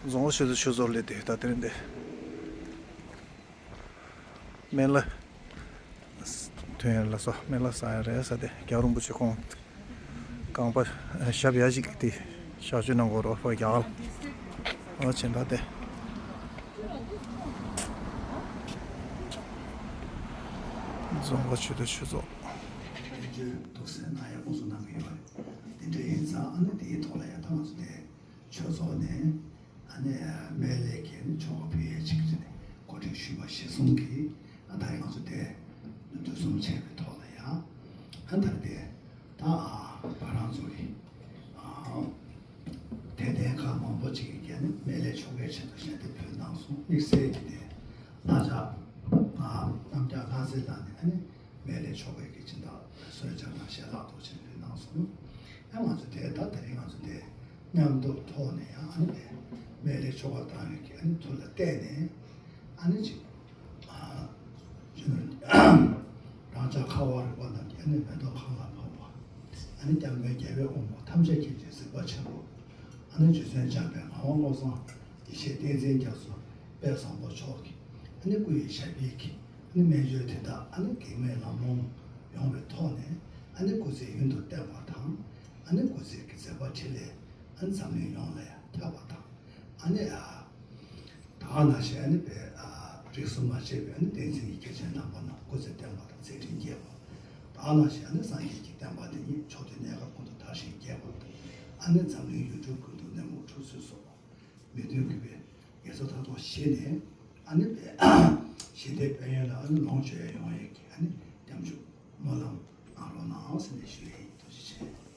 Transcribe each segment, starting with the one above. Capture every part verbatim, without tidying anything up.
རྫོང་ཆུ་ཚོད་ཆུ་ཚོད་སླེབས་ཏེ་ད་དེ་རིང་འདི་སྨན་བླ་ཐོན་ཡ་ལ་སོ་སྨན་བླ་བསང་ཡ་རེད་ས་དེ་རྒྱལ་བ་རིན་པོ་ཆེ་ཁོང་རྐང་པ་ཞབས་ཡ་གཅིག་དེ་གཤག་བཅོས་གནང་དགོས་རོགས་ཕ་རྒྱ་གར་ཨོ་ཆེན་ད་དེ་རྫོང་ཆུ་ཚོད་ཆུ་ཚོད། དཔལ་འབྱོར་ཐུགས་སེམས་གནང་ཡ་དགོངས་ཚུལ་གནང་གི་ཡོད་རེད། དེ་འདྲ་ཡིན་ཙང་ཨ་ནི་དེའི་ཐོག་ལ་ཡ་ད་ང་ཚོ་དེ། ཆོས་ཚོགས་ནས་ཨ་ནི་སྨན་བླའི་གི་ནི་ཆོ་ག་ཕུལ་ཡས་ཅིག་རེད་ནས་གོ་སྒྲིག་ཞུས་པ་གཞིར་བཟུང་གིས་ཨ་ད་རེས་ང་ཚོ་དེ་འདུ་འཛོམས་བྱས་པའི་ཐོག་ལ་ཡང་ཨ་ད་རེས་དེ་ད་བ་རང་ཚོ་གི་དད་ལྡན་ཁག་མང་པོ་ཅིག་གིས་ཀྱང་ནི་སྨན་བླའི་ཆོ་གའི་ཆེད་དུ་ཞལ་འདེབས་ཕུལ་གནང་སོང་། དམིགས་བསལ་གྱི་དེ་གླ་ཆ་རྣམ་རྒྱལ་ལྷ་སྲས་ལགས་ནས་ཨ་ནི། སྨན་བླའི་ཆོ་གའི་གི་སྦྱིན་བདག་གསོལ་ཇ་དང་ཞལ་ལག་ཐོག་ཆེན་ཕུལ་གནང་སོང་། ཡང་ང་ཚོ་དེ་ད་དེ་རིང་ང་ཚོ་དེ་མཉམ་དུ་ཐོག་ནས་ཡང་ཨ་ནི་དེ་སྨན་བླའི་ཆོ་ག་བཏང་བའི་གི་ཨ་ནི་མཐུ་ལ་བརྟེན་ནས་ཨ་ནི་ཅིག་ཨ་ཅི་ནི་རང་ཅག་ཁ་བ་རི་པ་རྣམས་ཀྱི་ཨ་ནི་མེ་ཏོག་གང་ལ་ཕོག་པ། ཨ་ནི་སྐྱབས་མགོན་རྒྱལ་བའི་དབང་པོ་ཐམས་ཅད་མཁྱེན་ཅིང་གཟིགས་པ་ཆེན་པོ། ཨ་ནི་རྗེ་བཙུན་འཇམ་དཔལ་ངག་དབང་བློ་བཟང་ཡེ་ཤེས་བསྟན་འཛིན་རྒྱ་མཚོ་དཔལ་བཟང་པོ་མཆོག་གི་ཨ་ནི་སྐུ་ཡི་ཞབས་པད་ཀྱི་ཨ་ནི་སྨན་བཅོས་དེ་དག་ཨ་ནི་གེགས་མེད་ལམ་ལྷོང་ཡོང་བའི་ཐོག་ནས་ཨ་ནི་སྐུ་ཚེ་ཡུན་དུ་བརྟན་པ་དང་ཨ་ནི་སྐུ་ཚེ་གི་མཛད་པ་འཕྲིན་ལས་ཨ་ནི་འཛམ་གླིང་ཡོངས་ལ་ཡང་ཐོས་པ་དང་ཨ་ནི་ཨ་ད་ག་ནང་བཞིན་ཨ་ནི་པའི་ཨ་རིས་སུ་མ་ཆད་པའི་ཨ་ནི་བསྟན་འཛིན་གྱི་སྐྱེས་ཆེན་དམ་པ་རྣམས་སྐུ་ཚེ་བརྟན་པ་དང་མཛད་འཕྲིན་རྒྱས་པ། ད་ག་ནང་བཞིན་ཨ་ནི་སངས་རྒྱས་ཀྱི་བསྟན་པ་འདི་ཉིད་ཕྱོགས་དུས་གནས་སྐབས་ཀུན་ཏུ་དར་ཞིང་རྒྱས་པ་དང་ཨ་ནི་འཛམ་གླིང་ཡུལ་གྲུ་ཀུན་ཏུ་གནས་མོ་འཁྲུག་ཚུལ་སོགས། མི་མཐུན་ཀུན་པའི་ངེས་སོ་མཐའ་ཐོག་ཞི་ནས་ཨ་ནི་པའི་ཞི་བདེ་དཔལ་ཡོན་ལ་ཨ་ནི་ལོངས་སྤྱོད་ཡ་ཡོང་ཡས་ཀྱི་ཨ་ནི་སྐྱབས་འཇུག་སྨོན་ལམ་གནང་རོགས་གནང་ཟེར་ནས་ཞུ་ཡས་ཡིན། ཐུགས་རྗེ་ཆེ།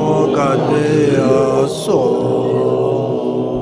ཨོ་ག་དེ་ཡ་སོ།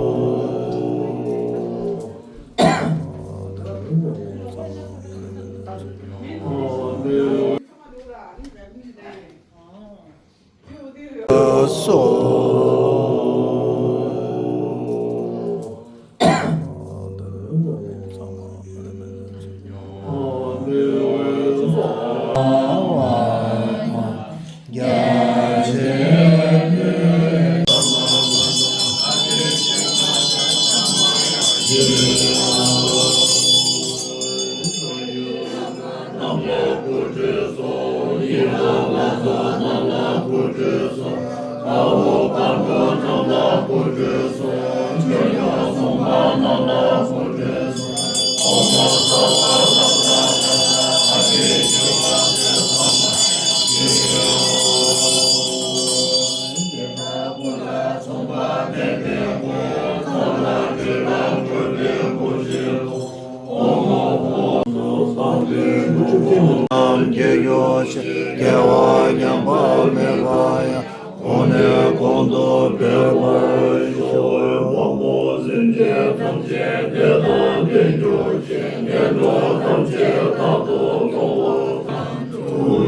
རྒྱལ་ཡོ་ཆེ། རྒྱལ་བ་ཉམས་པ་མེད་པ་ཡང་། གོང་ནས་གོང་དུ་འཕེལ་བར་ཤོག། དཔའ་བོ་སེམས་ཅན་ཐམས་ཅད་བདེ་དང་ལྡན་གྱུར་ཅིག། ངན་འགྲོ་ཐམས་ཅད་རྟག་ཏུ་སྟོང་པར་ཐུགས་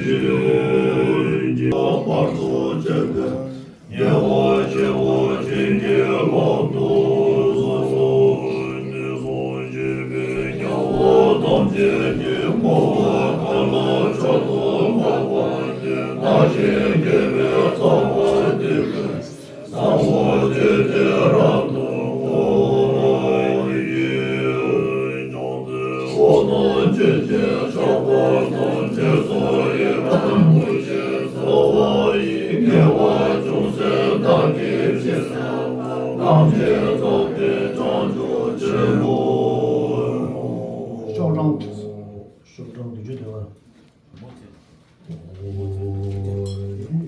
རྗེ་ཆེ། བར་དུ་གཅོད་པའི་ཉེ་བར་ཞི་བ་བྱིན་གྱིས་བརླབ་ཏུ་གསོལ། ངན་སོང་སྐྱེ་བོའི་རྒྱལ་པོ་ཐམས་ཅད་ཀྱི་མགོ་བོ་མཁའ་ལ་མཆོག་ཏུ་འཕགས་པ་ནས། བདག་གཞན་དགེ་བའི་རྩ་བ་འདི་ཀུན། ཟབ་མོ་ཆོས་ཀྱི་རབ་ཏུ་བསྔོ་བ་ཡིས། ཕྱོགས་དུས་འོག་ན་མཆོད་ཅིང་བཤགས་པ་དང་། རྗེས་སུ་ཡི་རང་བསྐུལ་ཞིང་གསོལ་བ་ཡི། དགེ་བ་ཅུང་ཟད་བདག་གིས་ཅི་བསགས་པ། ཐམས་ཅད་རྫོགས་པའི་བྱང་ཆུབ་ཆེན་པོ། ཤོག་གྲངས་ཤོག་གྲངས་བདུན་ཅུ་དོན་ལྔ།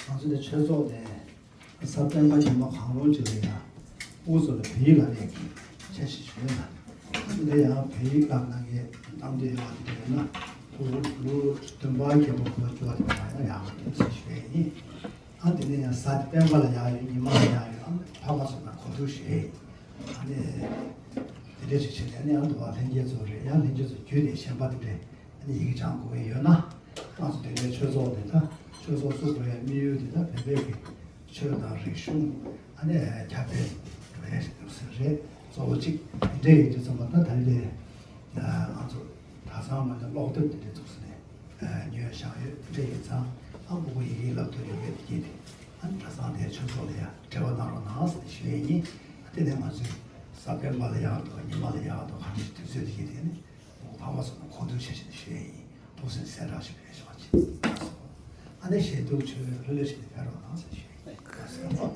ང་ཚོ་འདི་ཆོས་ཚོགས་ནས་གཟའ་སྤེན་པ་ཉི་མ་གང་རུང་ཅིག་ལ་ཡང་དབུ་གཙོ་ལ་བོད་ཡིག་བསླབ་གནང་གི་འཆར་གཞི་ཞུས་ཡོད་ལ། ཨ་ནི་འདི་ཡང་བོད་ཡིག་བསླབ་གནང་མཁན་གནང་འདོད་ཡོད་པ་དེ་འདྲ་ཡོད་ན། ལོ་ལོ་བདུན་པ་རྒྱལ་པོ་འཁོར་བཅུ་པ་དེ་མ་ཡང་ཡང་ལ་འཆར་གཞི་ཞུས་ཡོད་ཡིན། ཨ་དེ་ནས་ཡང་གཟའ་དེ་སྤེན་པ་ལ་ཡང་ཡོད། ཉི་མ་ལ་ཡང་ཡོད། ཨ་ཕ་མ་ཚོ་ན་གོ་བསྡུར་ཞུས་ཡིན། ཨ་ནི་དེ་འདྲ་ཞིག་བྱས་ནས་ཨ་ནི་ཨ་འདུག་བ། ལྷན་རྒྱས་ཚོ་རེད། ཡང་ལྷན་རྒྱས་ཚོ་བརྒྱུད་ནས་གཞན་པ་དེ་འདྲས་ཨ་ནི་ཡི་གེ་སྦྱང་དགོས་ཀྱི་ཡོད་ན། ང་ཚོ་དེ་འདྲའི་ཆོས་ཚོགས་དེ་དང་ཆོས་ཚོགས་བཙུགས་དགོས་ཡ་དམིགས་ཡུལ་དེ་དང་བོད་པའི་གི་ཆོས་དང་རིག་གཞུང་ཨ་ནི་ཁྱབ་སྤེལ་འགྲོ་ཡ་ཞིག་འདུག་ཟེར་རེད། གཙོ་བོ་གཅིག་དེ་འདྲ་ཡིན་དུས་ཙམ་པ་ད་ད་ལྟའི་ང་ཚོ་གྲྭ་ཚང་ནང་ལ་ཀློག་དེབ་དེ་འདྲ་བཙུགས་ནས་ཉོས་བཞག་ཡོད། དེ་འདྲ་ཡིན་ཙང་ཨ་ཕྲུ་གུ་ཡི་གེ་བསླབ་ཐུབ་ཡོད་པའི་དེ་གྱད་དེ་ཨ་ནི་གྲྭ་ཚང་དེའི་ཆོས་ཚོགས་ལ་ཡ་འབྲེལ་བ་གནང་རོགས་གནང་ཟེར་ཞུ་ཡས་ཡིན། ཨ་དེ་ནས་ང་ཚོས་གཟའ་སྤེན་པ་ལ་ཡག་འདུག་ཉི་མ་ལ་ཡག་འདུག་གང་ཅི་དུས་ཚོད་དེ་གྱད་དེ་ནི་ཕ་མ་ཚོ་ནང་གོ་བསྡུར་བྱས་བྱས་ནས་ཞུ་ཡས་ཡིན། ཐུགས་སེམས་གསལ་བསྒྲགས་ཞུ་བའི་ཞོགས་ཅིག་ཨ་ནི་ཞལ་འདོན་ཆོས་ལྷོད་ལྷོད་བྱས་ནས་ཕེབས་རོགས་གནང་ཟེར་ཞུ་ཡས་ཡིན།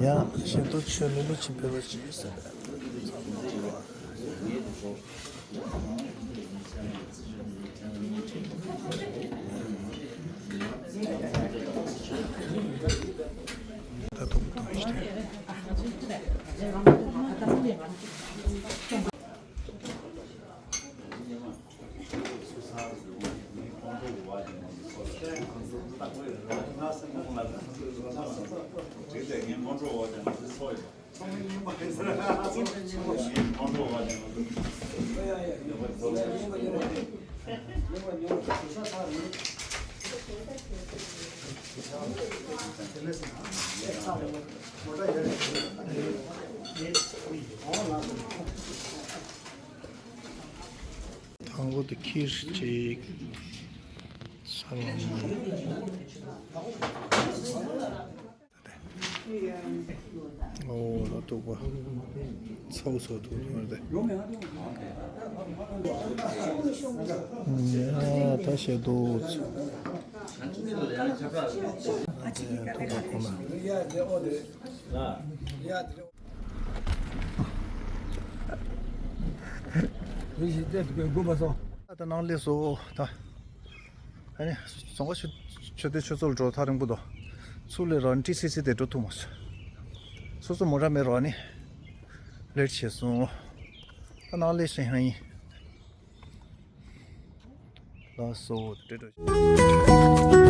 ཡ། ཞལ་འདོན་ཆོས་ལྷོད་ལྷོད་བྱས་ཕེབས་རོགས་གྱིས་ཟེར། ད་དུང་དུང་ཞིག་དང་པོ་དེ་ཁྱེར་ཅིག་ས་ལམ། ཨོ་ལ་ཐུག་པ། ཚའུ་ཚོ་ཐུག་ཐུག་རེད། ཡ་ད་ཤེས་འདུག་ཐུག་པ་ཁོ་ན། ད་ནང་སླེབས་སོང་ད། ཨ་ནི་རྫོང་དཀར་ཆོས་ཆོས་སྡེ་ཆོས་ཚོགས་འགྲོ་ཐག་རིང་པོ་འདུག་ཚུར་སླེབས་རོགས་ཏི་སི་སི་དེ་འགྲོ་ཐུབ་མ་སོང་། སོ་སོ་མོ་ཊ་མེད་རོགས་ནི་ལེཊ་བྱས་སོང་། ད་ནང་སླེབས་ཤིང་ཧ་ཡིན། ལགས་སོ་དེ་འགྲོ།